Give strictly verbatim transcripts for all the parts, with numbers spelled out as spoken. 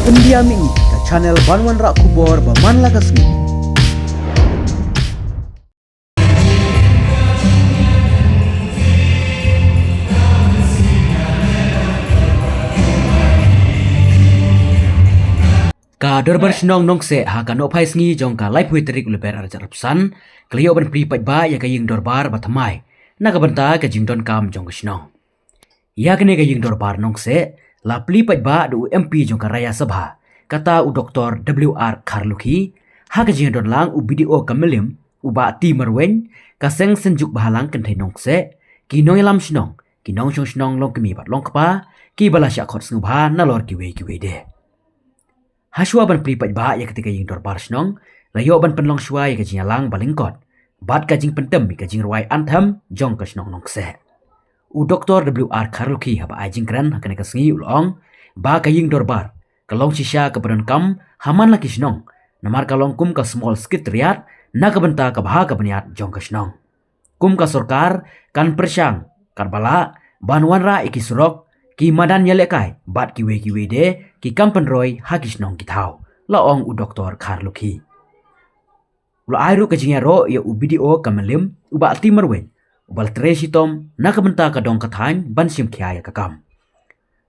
India Mihngi, ka channel ban wanrah khubor ba man la ka sngi. Ka Dorbar Shnong Nongkseh ha ka nohphai sngi jong ka laiphew tarik u Lber arhajar arphew san, ka la ïoh ban plie paidbah ïa ka ïing dorbar ba thymmai na ka bynta ka jingdonkam jong ka shnong. Ïa kane ka ïing dorbar Nongkseh la plie paidbah da u M P jong ka Rajya Sabha, kata u Doktor W R Kharlukhi, ha ka jingdon lang u B D O ka Mylliem, u Bah T Marwein, ka seng Synjuk Bhalang Kynthei Nongkseh, ki nongïalam shnong, ki nongshong shnong longkmie bad longkpa, kiba la shah khot sngewbha nalor kiwei kiwei de. Hashwa ban plie paidbah ïa kata ka ïing dorbar shnong, la ïoh ban pynlong shuwa ïa ka jingïalang ba lyngkot bad ka jingpyntem ïa ka jingrwai anthem jong ka shnong Nongkseh. U Doktor W R Kharlukhi haba ai jingkren ha kane ka sngi u la ong ba ka ïing dorbar ka long shisha kaba donkam ha man la ki shnong, namar ka long kum ka small secretariat na ka bynta ka bha ka bniat jong ka shnong. Kum ka sorkar kan pyrshang katba lah ban wanrah ïa ki surok, ki madan ïalehkai bad kiwei kiwei de ki kam pynroi ha ki shnong ki thaw, la ong u Doktor Kharlukhi. U la ai ruh ka jingïaroh ïa u B D O ka Mylliem, u Bah T Marwein, uba la trei shitom na ka bynta ka dong ka thaiñ ban shim khia ïa ka kam.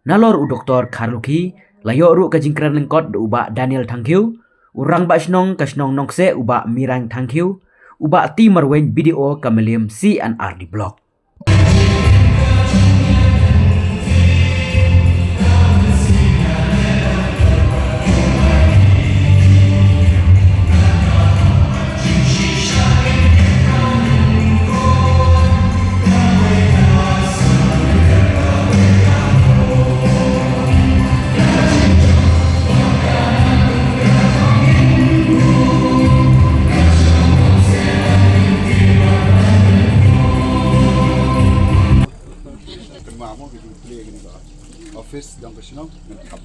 Nalor u Doktor Kharlukhi la ïoh ruh ka jingkren lyngkot da u Bah Daniel Thangkhiew, u Rangbah Shnong ka shnong Nongkseh u Bah Mirang Thangkhiew, u Bah T Marwein, B D O ka Mylliem C and R D Block. Kynmaw mo, ki jingplie kine ba office jong ka shnong ngan khap.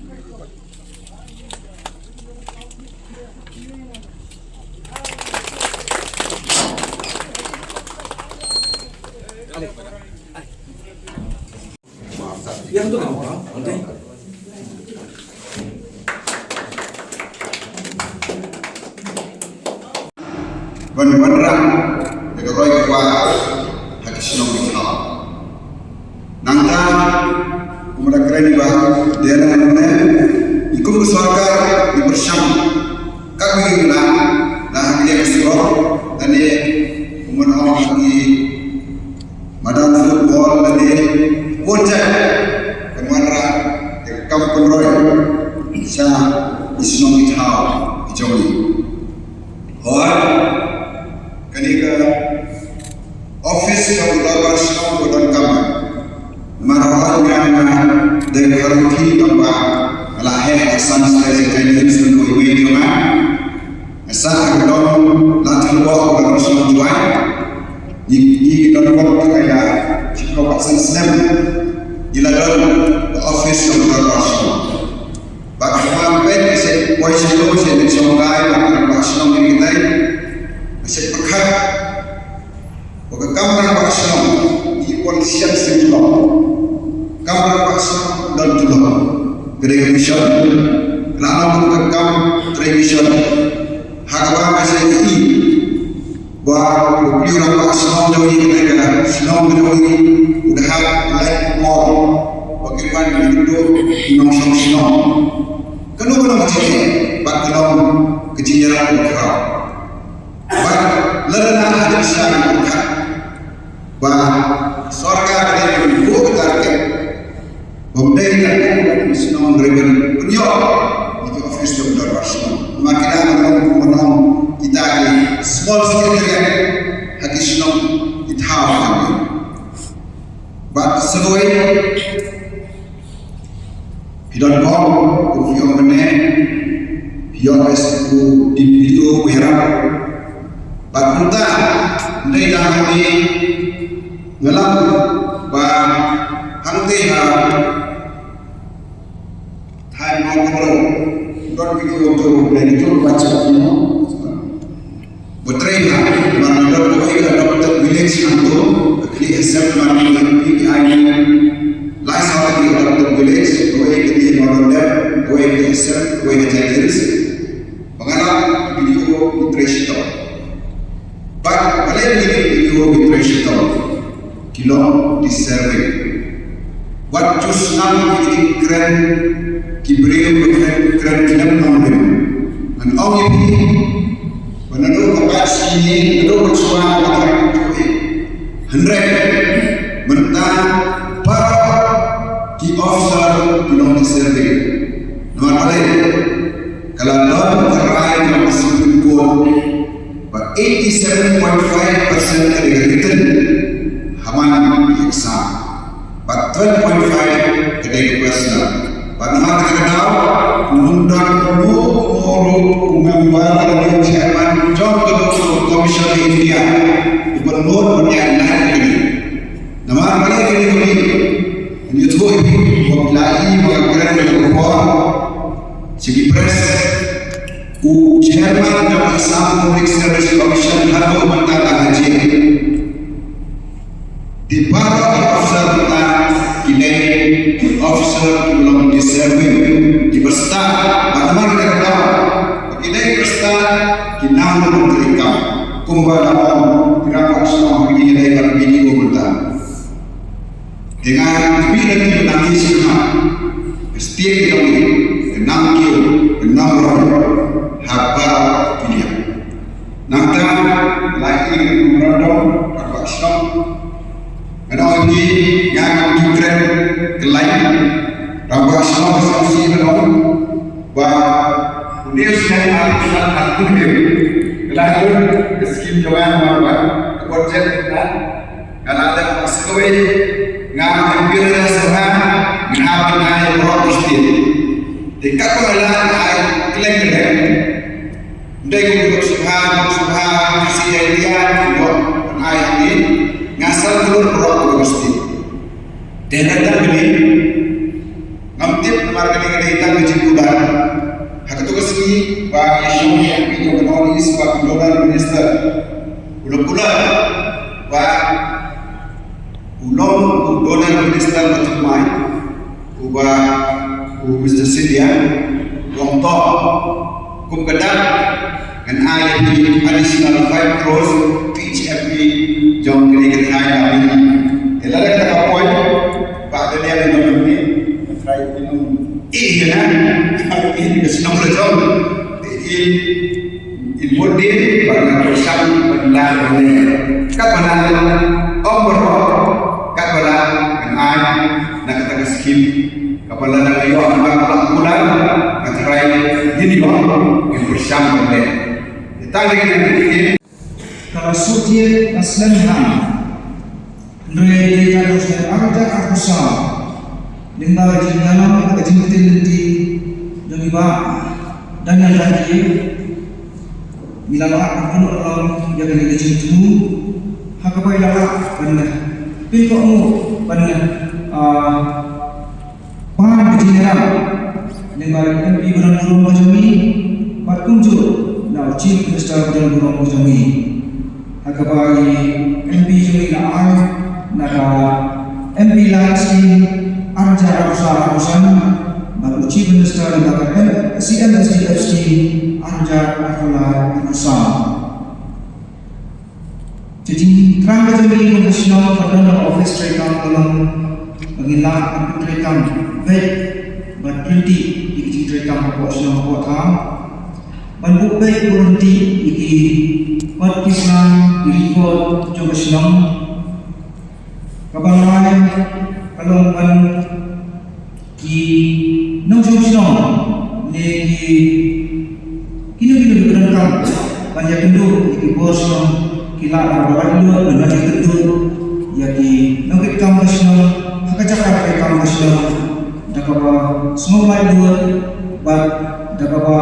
Ban wanrah da ka roi ka kwah ha ki shnong ki thaw. Nangta kumba da kren i Bah Daniel ne, i kum ka sorkar i pyrshang katba ïoh la, la ha ki surok lane kumba ong ha ki madan football lane bun jait, kan wanrah da ka kam pynroi sha ki shnong ki thaw ki jong ngi. Hooid, kane ka office jong u dorbar shnong ka donkam. Namar hooid nga, nga dei u Kharlukhi, tangba nga la heh ha san snem sha kane, snem ba iwei jong nga. Nga sah ha ka dong Ladthadlaboh, u dorbar shnong Jowai. Ngi, ngi don bad ka ïa shiphew bad san snem ngi la don ka office jong u dorbar shnong. Bad ka ban peit ka shu poi shano sha ïing shongkai bad ka rangbah shnong ïa kine. Ka shu pyrkhat ba ka kam rangbah shnong ngi pon shen shen jyllop. Kam rangbah shnong don jyllop. Ka dei ka mission. Ka la long ka kam trei mission. Ha kaba ka shu i ba u plie u rangbah shnong jong ngi, kane ka shnong jong ngi u da hap lait por ba kin wan ïa kito ki nongshong shnong. Kano kano ka jingeh bad kano ka jingïarap kaba khraw. Bad lada na ha jingshisha ngi pyrkhat ba sorkar ka dei ban buh ka target. Bym dei tang kum ki shnong, hynrei ban pynïoh ïa ki office jong u dorbar shnong. Namar ki dang ban long kum ban long kita ki small secretariat ha ki shnong ki thaw jong ngi. Bad sa kawei, phi don bor kum phi ong mynne, phi ong as u D P O u ïarap. Bad mynta, ym dei tang hangne, nga lam ba hangtei ha thaiñ Mawkynrew, don video to, na ki tur ba chap, you know. Ba trei ha, ba don kawei ka adopted village hangto, ka khlieh ha sem, ba don kawei ka adopted village, kawei ka dei ba don dep. Wei ka sem, wei ka jairis. Ba nga la video ki trei shitom. Ba balei ki video ki trei shitom. Ki long deserving. Wat ju snam ki kren ki briew ki kren kren kren nongrim. Ngan ong ïa phi. Ba naduh ka batch kine, naduh ka shuwa ka batch kine. Hynrei mynta baroh ki officer ki long deserving. Namar balei? Ka la don ka rai jong ka Supreme Court ba eighty seven point five percent ka dei ka written ha man ki exam. Bad twelve point five ka dei ka personal. Bad namar kata ka daw, u nongdon u, u, u member lane u chairman jong ka Electoral Commission of India u pynlut ban ïaid line ïa kane. Namar kane kane kane kane ïathuh ïa phi ba la i ba ka kren ka por sha ki press, u chairman jong ka Assam Public Service Commission haduh mynta dang ha jel. Te baroh ki officer mynta ki dei ki officer kiba long deserving, kiba stad, bad namar kata ka daw ba ki dei kiba stad, ki nang ban treikam kumba la ong ki rangbah shnong ha kine ki dei ban B D O mynta. Te nga tbit na ki ba nang ïashim ha ka state jong ngi, ka nang kiew, ka nang roi ha baroh ki liang. Nangta la ïa memorandum rangbah shnong. Ngan ong ïa phi, nga ngam ju kren kyllaiñ. Rangbah shnong ka sngewsih ban ong ba une u snem ar hajar arphew hynriew ka la ïoh ka skim jong nga namar ba ka budget ka, nga la leh ba sa kawei nga M P Rajya Sabha, nga hap ban ai baroh ka state. Te katba nga la ai kylleng kylleng. Ym dei kum u Lok Sabha, Lok Sabha, C I D R, u Lok, ban ai hangne, nga san klur baroh ka University. Te na tang kane, ngam tip namar kane ka dei tang ka jingkular. Ha kato ka sngi ba ïa shong ïa ka jong ka North East ba ka Donor Minister u la kular ba u long u Donor Minister ba thymmai. Uba u Mister Scindia u ong to, kum ka dak ngan ai ïa phi additional five crores to each M P jong kane ka thaiñ ba phi. Te lada kata ka point Bah Daniel Ingham Mane, ka thaiñ phi nong ïa na, ïa ka shnong la jong. Te in In mut dei ba ngan pyrshang ban lah ïa ne. Katba lah ong baroh, katba lah ngan ai na kata ka skim. Kaba lah ngan ïoh namar ba lah kular, nga tharai ngin ïoh, ngin pyrshang ban leh. Ïa tang dei kine ki. Ka la shu thied ka slem hang. Hynrei dei ka dei ar hajar arphew saw, lyngba ka jingïalam bad ka jingktien lynti jong i Bah Daniel Daki, ngi la lap ban pynlong ïa kane ka jingthmu ha kaba i la lap ban pynkohnguh ban, ah, Ban ka jingïarap lyngba u M P ba don burom ka jong ngi bad kumjuh na u Chief Minister ba don burom ka jong ngi. Ha kaba i M P jong ngi la ai na ka M P Light Scheme ar hajar arphew saw arphew san bad u Chief Minister na ka M-, C M S D F Scheme ar hajar arphew lai arphew saw. Te jingthrang ka jong ngi kum ka shnong ba don ha office treikam ka long ba ngin lah ban treikam beit bad ryntih ïa ki jingtreikam hapoh shnong hapoh thaw. Ban buh beit buh ryntih ïa ki kot ki plan ki record jong ka shnong. Kaba lai ka long ban ki nongshong shnong ne ki kino kino kiba donkam ban ïakynduh ïa ki bor shnong ki lah ban laitluid ban ïakynduh ïa ki nongkitkam ka shnong ha ka jaka treikam ka shnong da kaba sngewlaitluid bad da kaba,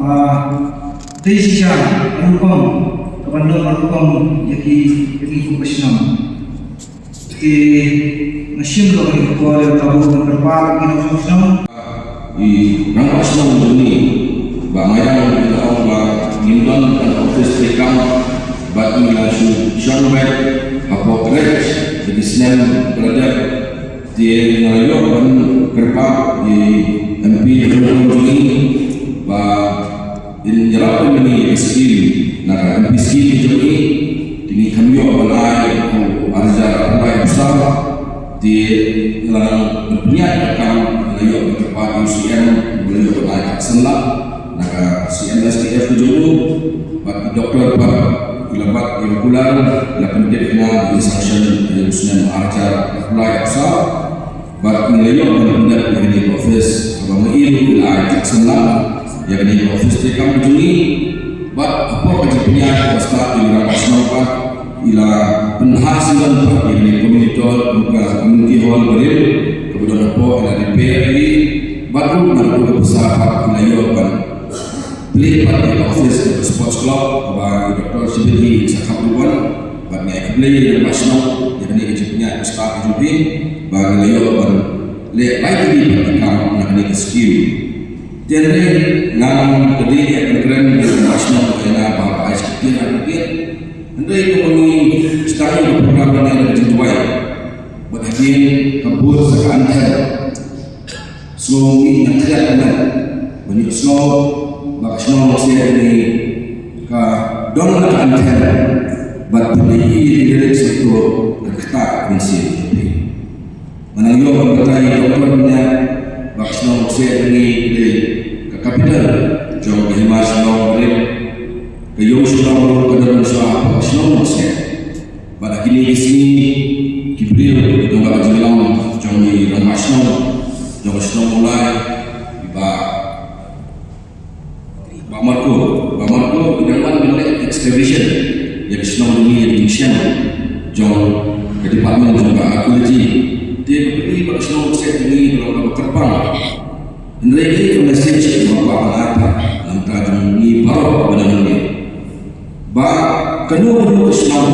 ah, dei shisha ka rukom kaban long ka rukom ïa ki, ïa ki kum ka shnong. Te nga shim ruh kane ka por ïa ka bor ban kyrpad ïa ki nongshong shnong. I rangbah shnong jong ngi Bah Mairang u la ong ba ngim don ka office treikam bad ngi la shu shong beit hapoh college ïa ki snem ba la dep. Te nga la ïoh ban kyrpad ïa i M P C M, bad ïa ka C M S T F ka jong u, bad i doktor pat, i la bat, i la kular, i la pyntip ïa nga, i sanction ïa u snem ar hajar arphew lai, arphew saw. Bad ngi la ïoh ban pyndep ïa kane ka office, kaba ma i ruh i la ai ka sanction ïa kane ka office treikam ka jong ngi. Bad hapoh ka jingpynïaid kaba stad ïa u rangbah shnong pat, i la pynhah sngewbha ïa kane ka community hall, ka community hall barim, kaba don hapoh, i la repair ïa i. Bad ruh na ka pisa pat i la ïoh ban plie pat ïa ka office ka sports club, kaba i doktor Shibit hi sa kham ruh ban, bad nga ai khublei ïa u rangbah shnong ïa kane ka jingpynïaid kaba stad ka jong phi, ba ngi la ïoh ban leh rai kti pat ki kam na kane ka skim. Te hynrei ngan kyndiah ïa ka kren ïa u rangbah shnong ba ïa nga ba ai shaktian ai ktian. Hynrei kumba ngi sdang ïa ka program hangne da ka jingduwai, bad hadien ka bud sa ka anthel. Sngew ngi ngam thiah ban ïohsngew ba ka shnong Longsiej jong ngi ka don la ka anthel, bad pynlong ïa ki lyrics sngewthuh ka ktah mynsiem jong phi. Nga nang ïoh ban batai ïa u doktor mynta ba ka shnong Longsiej jong ngi ka dei ka capital jong ka hima shnong barim, ka ïew shnong ruh ka don shuwa ha ka shnong Longsiej. Bad ha kine ki sngi ki briew, jong ka jingïalam jong i rangbah shnong jong ka shnong Mawlai, i Bah, Bah Marco, Bah Marco i dang wan ban leh excavation ïa ka shnong jong ngi, ïa ka jingshem jong ka department jong ka archaeology. Te ka pyni ba ka shnong Longsiej jong ngi ka long kaba kyrpang. Hynrei ka message kaba kwah ban ai pat na ka bynta jong ngi baroh kaba don hangne, ba kano kano ka shnong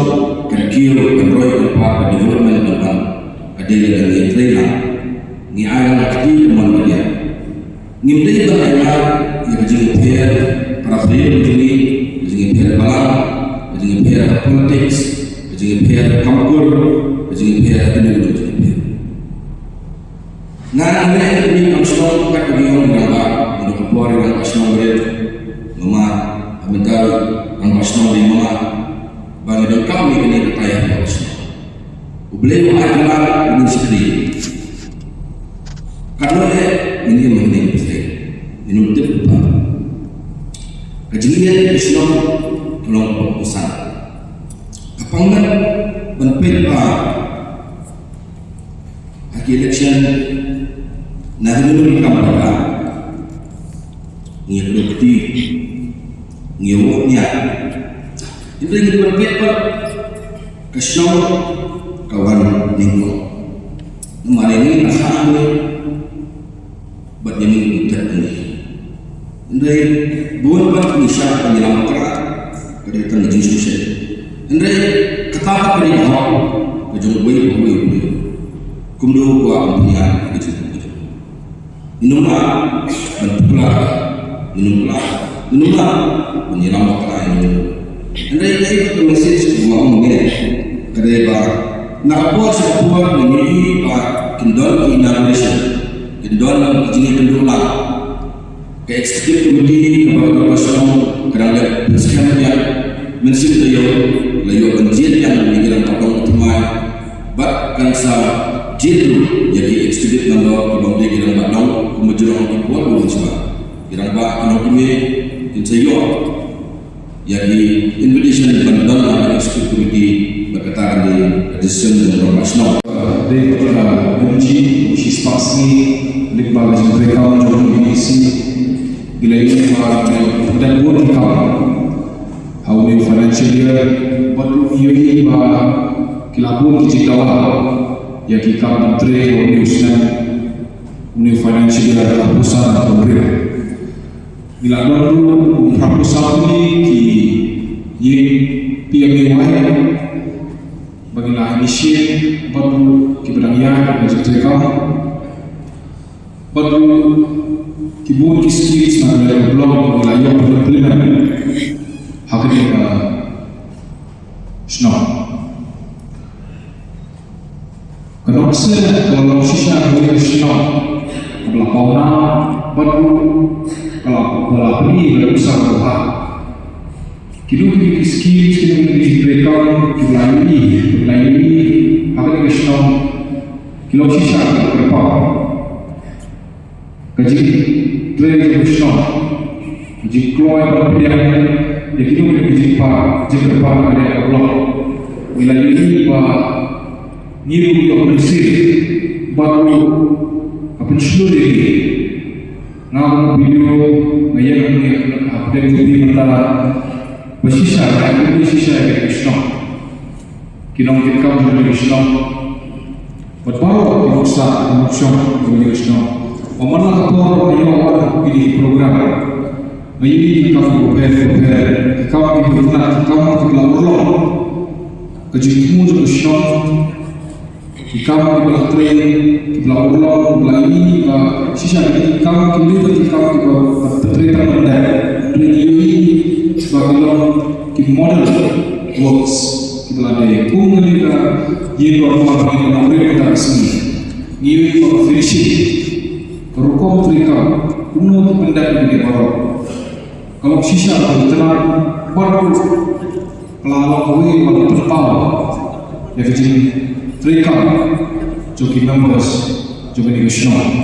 kan kiew, kan roi, kan par, ka development kan wan, ka dei lada ngi trei lang, ngi ai lang ka kti ka mon ka diang. Ngim dei ban ai lang ïa ka jingïapher para briew jong ngi, ka jingïapher balang, ka jingïapher politics, ka jingïapher kam kur, ka jingïapher kano kano ka jingïapher. Nga nga leh ïa kane ka kam shnong kat ba ki ong i rangbah, naduh ka por i rangbah shnong barim, mama, ha mynta i rangbah shnong dei mama, ba ngi donkam ïa kane ka taïew rangbah shnong. U Blei u ai kylla, u ngin shakri. Katno eh ngin ïa mynnin pyrthei, ngin ym tip ba ka jingïeit ka shnong ka long kaba kongsan. Ka pang ban peit ba ha ki election na ki nongrim kam paidbah, ngi ïa kdew kti, ngi ïa wad nia. Hynrei ngi dei ban peit ba ka shnong ka wan nyngkong. Namar ïa ngi na kha ngi bad ïa ngi ngi tet ngi. Hynrei bun pat ngi shah ban ïalam bakla, ka dei tang ka jingsngewsih. Hynrei kata pat ka dei ka hok ka jong uwei pa uwei pa uwei. Kumno kwah ban pynïaid ka jingim ka jong ngi. Ngin ym lah ban pynkylla, ngin ym lah, ngin ym lah ban ïalam bakla ïa ngi. Hynrei kaei pat ka message kaba nga ong mynne ka dei ba na ka por sha ka por ngi ïohi ba kin don ki inauguration, kin don ki jingïakynduh lang. Ka executive committee kaba ka dei ka shnong ka dang leh pynskhem biang, mynsiem taïew la ïoh ban jied biang ïa ki rangbah dong thymmai. Bad kan sa jied ruh ïa ki executive member kiba ym dei ki rangbah dong, kumba jrong ki bor ki mynshuwa. Ki rangbah ki nongkynmaw kin sa ïoh ïa ki invitation ban don ha ka executive committee, bad kata ka dei ka decision jong u rangbah shnong. Dei ka M G u shispah sngi lyngba ka jingtrei kam jong u B D C, ngi la ïohi ba ki dang bun ki kam ha une u financial year, bad ngi ïohi ba ki la bun ki jingdawa ïa ki kam ban trei ha une u snem, une u financial year arphew san arphew hynriew. Ngi la don ruh kum arphew saw tylli ki ïing P M A Y ba ngi la initiate bad ruh kiba dang ïaid ha ka jingtrei kam. Bad ruh ki bun ki schemes na ka level block ba ngi la ïoh ban implement ha kane ka shnong. Ka nongshun ka la long shisha kawei ka shnong kaba la pawnam bad ruh ka la, ka la pyni ka nuksa kaba bha. Kino kino ki schemes, kino kino ki treikam kiba la ïohi, kiba la ïohi ha kane ka shnong ki long shisha kaba kyrpang. ka jingtrei jong ka shnong, ka jingkloi ban pdiang ïa kino kino ki jingpyrkhat, jingkyrpad na ka liang ka block. Ngi la ïohi ba ngi ruh ki ong mynsiem bad ruh ka pynshlur ïa ngi. Nga ong video nga ïa ngi hapdeng jong phi mynta ba shisha, ba shisha ïa ka shnong. Ki nongkitkam jong ka shnong. Bad baroh ki nongshah, ki nongshong jong ka shnong. Ba man la ka por ba ïoh wan kine ki program, nga ïohi ki kam kiba pher bapher, ki kam kiba itynnad, ki kam kiba la urlong. Ka jingthmu jong ka shnong, ki kam kiba la trei, kiba la urlong, kiba la ïohi ba shisha ki kam kiba, ki kam kiba, ba trei tang ban dei. Hynrei ngi ïohi ba ki long ki model works kiba la dei. Kum kane ka ïing dorbar ba ngi nang rit mynta ka sngi, ngi ïohi ba ka finishing, ka rukom treikam, kumno ki pyndep ïa kine baroh, ka long shisha ka itynnad bad ruh ka la long kawei kaba la pynpaw ïa ka jingtreikam jong ki members jong kane ka shnong.